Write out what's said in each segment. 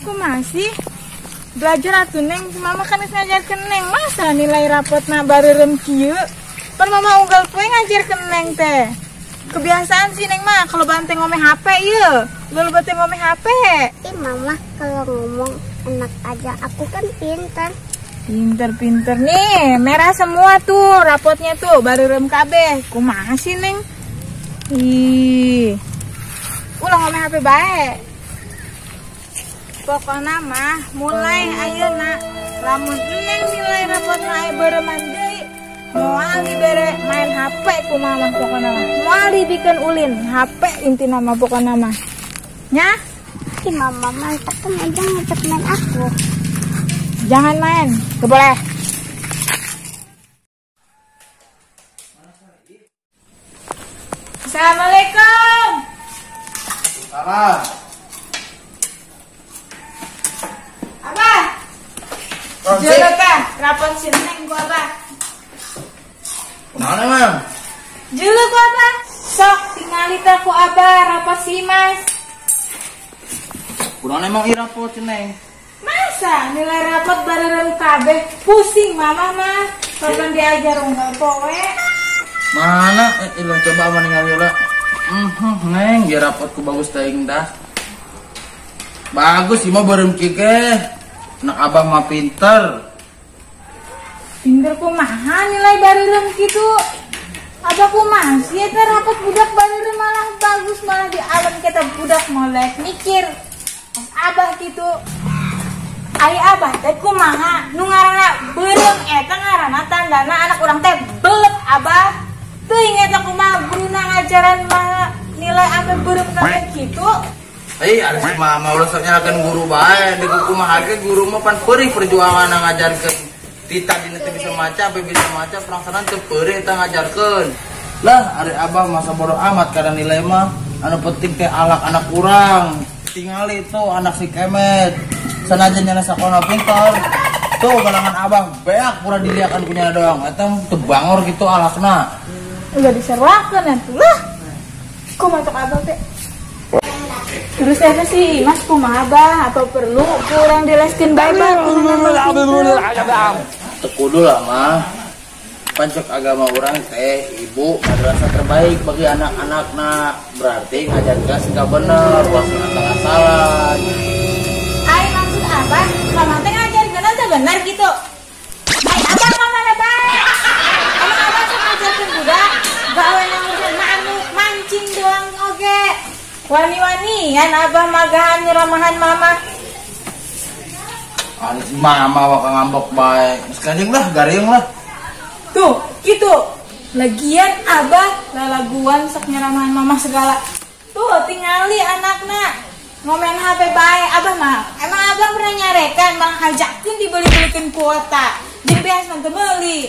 Neng kumaha sih? Belajar atuh Neng, mama kan geus ngajarkeun Neng, masa nilai rapotna bareureum kieu? Pan mama unggal poe ngajarkeun Neng teh. Kebiasaan sih Neng mah kalau banteng ngome HP ieu. Lalu banteng ngome HP. Ih mama kalau ngomong enak aja, aku kan pinter. Pinter-pinter nih, merah semua tuh rapotnya tuh, bareureum kabeh. Kumaha sih Neng? Ih. Ulah ngome HP bae. Pokokna mah mulai ayeuna lamun Neng nilai rapotna aya bareuman deui, moal dibere main HP ku mama pokokna mah. Moal dibikeun ulin HP intina mah pokokna mah. Nya? Ih mama mantap kan aja ngajak main aku. Jangan main, gak boleh. Assalamualaikum. Salam. Abah. Jodoh teh, rapot si Neng gua abah. Naon emang? Julu ku abah. Sok tingali teh ku abah rapot si Mas. Kunaon emang ieu rapot si Neng? Masa nilai rapot bareureum kabeh, pusing mama mah. Kapan diajar unggal poe. Mana ieu coba mah ningali heula. Neng, ieu rapotku bagus teuing dah. Bagus sih mah beureum kieu ge. Anak abah mah pinter. Pinter kumaha nilai bareureum kitu? Abah kumaha sih eta rapot budak bareureum malah bagus, malah di alam kita budak molek mikir. Abah kitu. Ai abah teh kumaha nu ngaranna beureum eta ngaranna tandana anak urang teh belet abah. Teuing eta kumaha guruna ngajaran mah nilai ampe beureum kabeh kitu. Ada si mama ulah sok nyalakeun guru bae, di kumaha ge guru mah pan peurih perjuangan ngajarkeun. Tita dina teu bisa maca, sampai bisa maca perangsanan teu peurih eta ngajarkeun. Lah, ari abah masa bodoh amat karena nilai mah anu penting teh alak anak urang. Tingali tuh anak si Kemet. Sanajan nyana sakola pintar. Tuh galangan abah beak pura diliakan punya doang. Eta teu bangor gitu alakna. Udah diseruakeun atuh lah. Kumaha tok abah teh? Terus eta sih Mas kumaha abah, apa perlu kurang dileskeun bae bah? Teu kudu lah mah. Pancek agama urang teh ibu madrasah terbaik bagi anak-anakna. Berarti ngajarkeun sing bener, ulah sing asal-asalan. Ai maksud abah, mama teh ngajarkeun teh bener gitu. Ai abah mah mana bae? Emang abah sok ngajarkeun budak gawe ngurusan anu mancing doang oge. Wani-wanian abah magahan nyeramahan mama. Mama waka ngambek bae. Sekajeng lah, garing lah. Tuh, gitu. Lagian abah lalaguan sok nyeramahan mama segala. Tuh, tingali anakna ngomen HP bae abah mah. Emang abah pernah nyarekan malah hajakeun dibeli-belikeun kuota. Jeung beas mah teu meuli.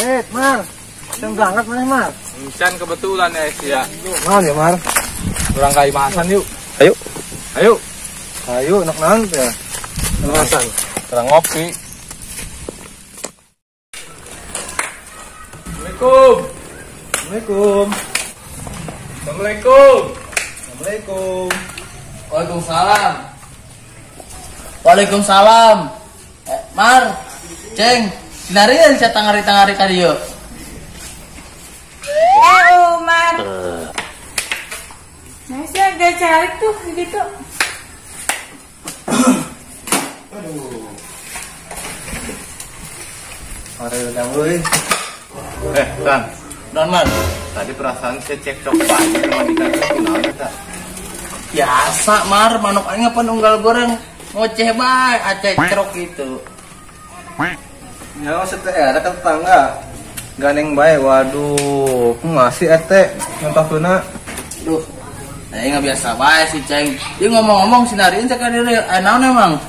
Wait, Mar. Yang berangkat mana, Mar? Encan kebetulan ya, ya. Mar ya, Mar. Orang ka Imasan yuk. Ayo. Ayo. Ayo, nak naon ya? Imasan. Kurang ngopi. Assalamualaikum. Assalamualaikum. Assalamualaikum. Assalamualaikum. Waalaikumsalam. Waalaikumsalam. Mar, Ceng, sinarieun sia tangari-tangari ka dieu. Umar. Nah, sih agak cari tuh gitu. Aduh. Mari udah euy. Tan. Don, Mar. Tadi perasaan saya cekcok banyak sama di kantor kunaon eta. Biasa, Mar, manuk aing apa nunggal goreng ngoceh bae, aceh cerok gitu. Ya maksudnya ada kan tetangga gandeng bae, waduh, aku ngasih ete nyontah tuna. Duh, nggak biasa bae sih Ceng. Dia ngomong-ngomong sinariin cek diri, naon emang?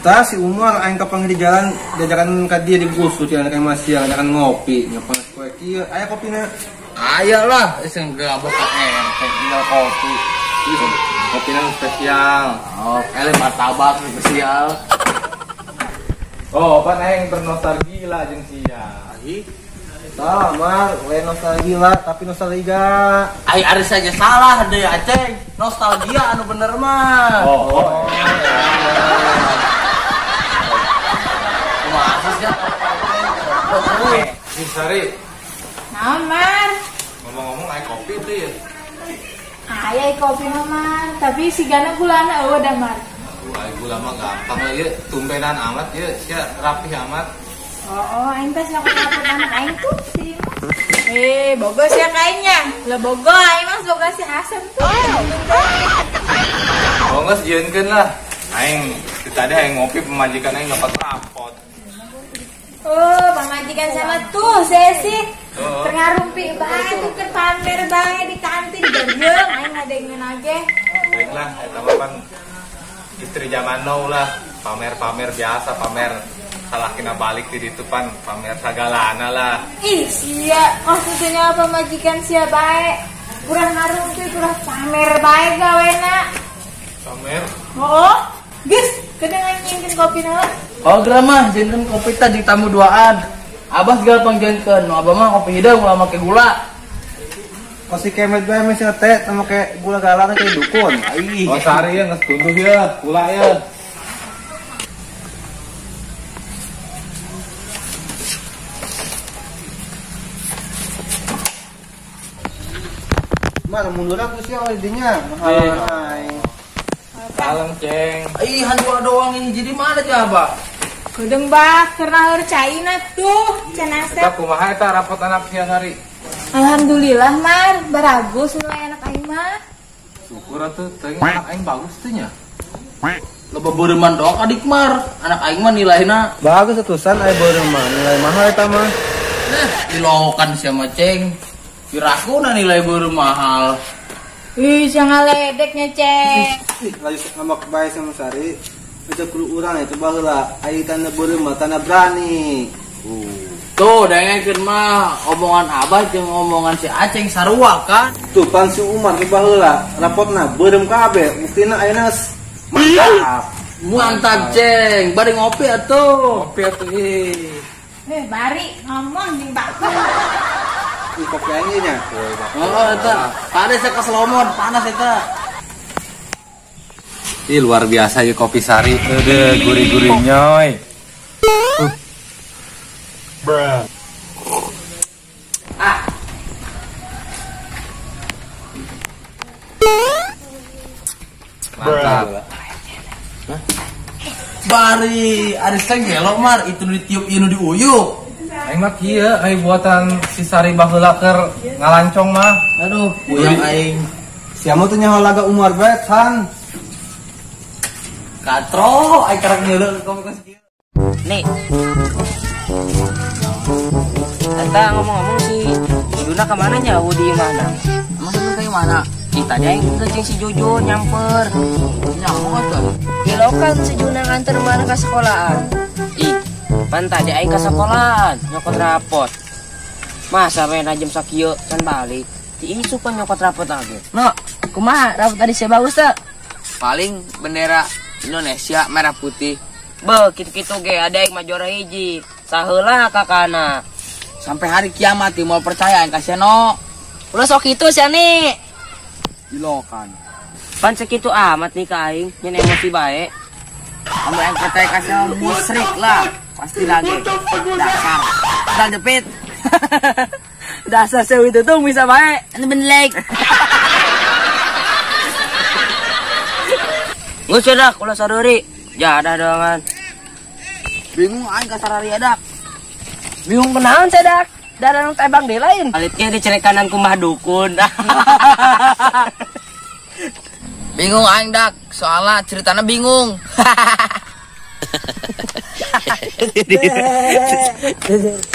Tah si Umar aing kapanggih di jalan diajakan ka dia digusur jalan kayak masih ajakan ngopi, nyapan poe kieu, aya kopina. Aya lah, sing gabok ka ente tinggal kopi. Kopinya spesial. Oh, ele martabak spesial. Oh, pan aing bernostalgia lah jeung sia. Ih, Salah, Mar, lain nostalgia tapi nostalgia. Ai ari saja salah deui Aceng. Nostalgia anu bener mah. Oh. Kumaha sih sia? Si Sari. Naon, Mar? Ngomong-ngomong ai kopi teh ya. Aya kopi mah, Mar, tapi sigana gulana eueuh da, Mar. Ai gula mah gampang lah ieu, tumbenan amat ieu, sia rapih amat. Oh, aing teh sok rapot anak aing tuh si Mas. Bogo sia kayaknya. Lah bogo aing mah boga si Hasan tuh. Oh, geus jieunkeun lah. Aing tadi aing ngopi pemajikan aing dapat rapot. Oh, pamajikan sama tuh saya sih. Terngarumpi bae tuh keur pamer bae di kantin jeung aing ngadengeun age. Baiklah, eta mah pan istri zaman now lah, pamer-pamer biasa, pamer salakina balik di ditu pan pamer sagalana lah. Ih, sia, maksudnya apa majikan sia bae? Kurang ngarumpi, kurang pamer bae gawena. Pamer? Oh, geus, kedengan nyieunkeun kopi na. Oh, geura mah jeung kopi teh jeung tamu duaan. Abah segala pangjeunkeun, nu abah mah kopi hideung ulah make gula. Kosi kemet bae mah sia teh teu make gula galak teh dukun. Ih. Oh, Sari ya geus tunduh ya, gula ya. Mar mundur aku sih oleh dinya. Hai. Kaleng, Ceng. Ih, dua doang ini jadi mana tuh abah? Kedeung bah, karena heur caina tuh, cenah Eta kumaha eta rapot anak sia Sari? Alhamdulillah, Mar, baragus nilai anak aing mah. Syukur atuh, teuing anak aing bagus teh nya. Loba beureman doang adik Mar, anak aing mah nilaina bagus atusan aya beureman, nilai mahal eta mah. Nah, dilokan sia mah, Ceng. Pirakuna nilai beureum mahal. Ih, sia ngaledeknya, Ceng. Ih, laju ngambek bae sama Sari. Itu kudu urang ya, coba heula. Ai tanda beureum mah tanda berani. Tuh, dengekeun mah omongan Abah jeung omongan si Aceng sarua kan. Tuh, pan si Umar coba heula, rapotna beureum kabeh, buktina ayeuna mantap. Mantap, Ceng. Bari ngopi atuh. Ngopi atuh ih. Bari ngomong jeung baku. Ih, kopi aing nya. Oh, eta. Panas ya keselomon, panas eta. Ih, luar biasa ya kopi Sari. Aduh, gurih-gurih nyoy. Bruh. Ah. Mantap. Bari, ari teh gelo Mar, itu nu ditiup ieu nu diuyuk. Aing mah kieu, aing buatan si Sari baheula keur ngalancong mah. Aduh, puyeng aing. Sia mah teu nyaho laga Umar bae, San. Katro, aing karek ngeuleuh kopi kos kieu. Nih. Eta ngomong-ngomong si Juna kemana nya? Di mana? Emang sampe ke mana? Ih, tadi aing jeung si Jojo nyamper. Nyamper tuh. Di lokal si Juna nganter mana ke sekolahan. Ih, pan tadi aing ke sekolahan nyokot rapot. Masa main jam sakieu can balik. Di isu pan nyokot rapot lagi. No, kumaha rapot tadi saya bagus teu? Paling bendera Indonesia merah putih. Be, kitu-kitu ge ada aing mah juara hiji. Saheula kakana. Sampai hari kiamat mau percaya aing ka sia no. Ulah sok kitu sia nih. Dilokan. Pan sekitu amat nih ka aing, nyen emosi bae. Kamu yang percaya ka sia musyrik lah. Pasti lagi. Dasar. Dasar jepit. Dasar sewi tutung bisa bae. Ini benlek. Geus dah ulah saruri. Jadah doangan. Bingung aing ka sarari dak. Bingung kenaon sia dak? Darah nu tebang deui lain. Alitnya dicerekanan ku mah dukun. Bingung aing dak, soalnya ceritanya bingung.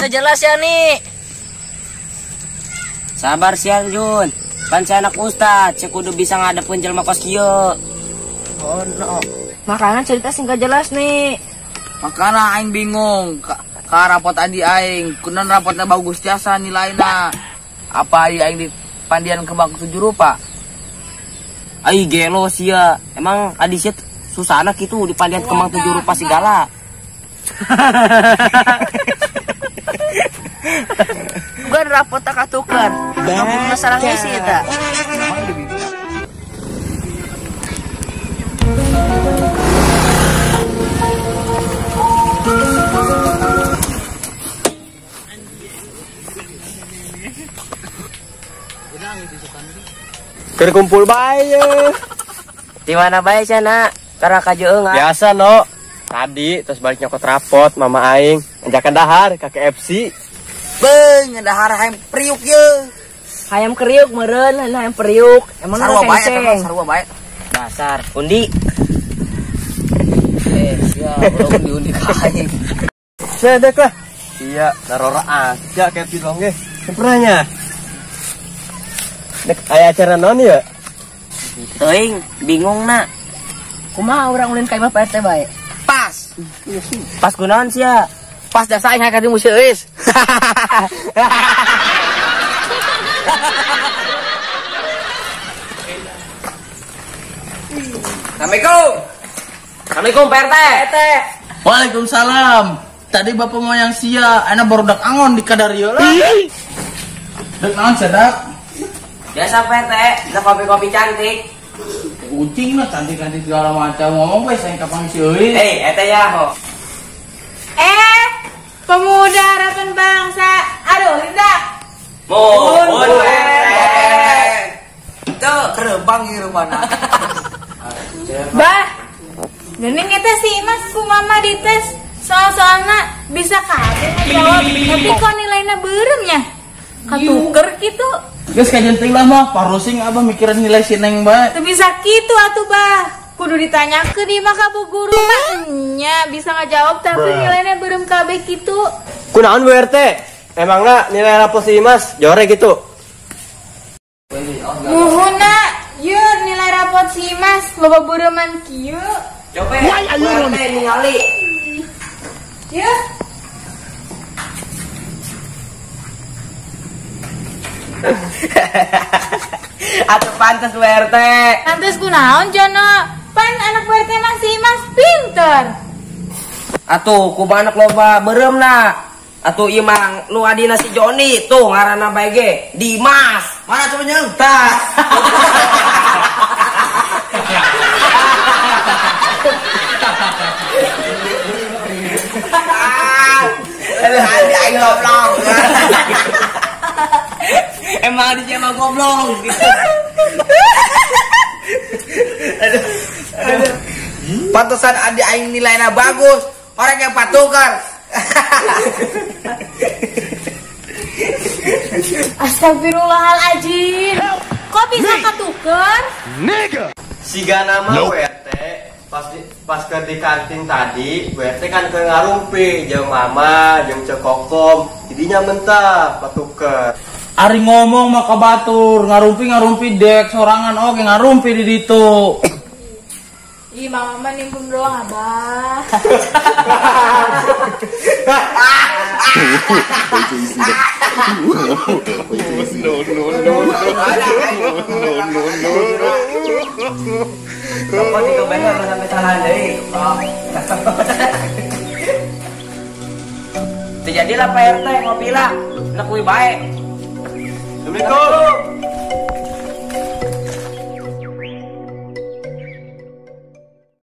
Jelas ya nih. Sabar siang Jun. Pan si anak ustad, si kudu bisa ngadepin jelma kos kieu. Oh no. Makanan cerita sing gak jelas nih. Makana aing bingung. Ka rapot adi aing, kunan rapotnya bagus jasa nilainya. Apa adi aing di pandian ke bangku tujuh rupa? Ai gelo sia. Emang adi sia susahna kitu dipalian kemang tujuh rupa segala. Bukan rapot tak tukar. Kamu masalah ngisi eta. Keur kumpul bae. Di mana bae cenah? Karena kajeung. Biasa no. Tadi terus balik nyokot rapot mama aing ngajakan dahar ka KFC. Beung dahar hayam priuk ye. Hayam kriuk meureun, hayam priuk. Emang sarua bae eta sarua bae. Dasar undi. Sia ulah undi-undi ka aing. Sedek lah. Iya, narora aja KFC doang ge. Sempurnanya. Dek aya acara naon ya? Teuing, bingung na. Kumaha urang ulin ka imah Pak RT bae? Pas. Pas kunaon sia? Pas dasa aing ka dimu seuis. Assalamualaikum. Assalamualaikum Pak RT. Waalaikumsalam. Tadi bapak mau yang sia, ana baru dak angon di kadar ieu lah. Dek naon sedak? Biasa Pak RT, ada kopi-kopi cantik. Ucing lah cantik-cantik segala macam ngomong bae saya kapan si euy. Eta ya ho. Pemuda harapan bangsa. Aduh, tidak. Mohon Tuh, kerebang ieu rupana. Bah. Geuning eta si Imas ku mama dites soal-soalna bisa kabeh ngajawab, tapi kok nilainya beureum nya. Katuker kitu. Geus kajeun teuing lah mah, parusing abah mikiran nilai si Neng bae. Teu bisa kitu atuh bah. Kudu ditanyakeun ieu mah ka bu guru mah nya bisa ngajawab tapi nilainya beureum kabeh kitu. Kunaon Bu RT? Emangna nilai rapot si Imas jore gitu? Muhunna, ieu nilai rapot si Imas loba beureuman kieu. Coba Bu RT ningali. Ieu. Atuh pantes Bu RT. Pantes kunaon Jono? Pan anak Bu RT masih Imas pinter. Atuh kumaha anak loba beureumna. Atuh ieu mah nu adina si Joni tuh ngaranna bae ge Dimas. Mana coba nyeung? Tah. Aduh, aing goblok. Emang adiknya emang goblok gitu. Aduh, aduh. Pantesan adik aing nilainya bagus, orang yang patukan. Astagfirullahaladzim. Kok bisa katuker? Siga nama Bu RT pas ke di kantin tadi, Bu RT kan ke ngarumpi jeung mama, jeung cekokom, jadinya mentah patuker. Ari ngomong mah ka batur, ngarumpi dek sorangan oge ngarumpi di ditu. Ih, mama mah nimbun doang, abah. No. Bapak dikebener sampai salah deui. Terjadilah Pak RT ngopi lah, nak kuwi bae. Assalamualaikum.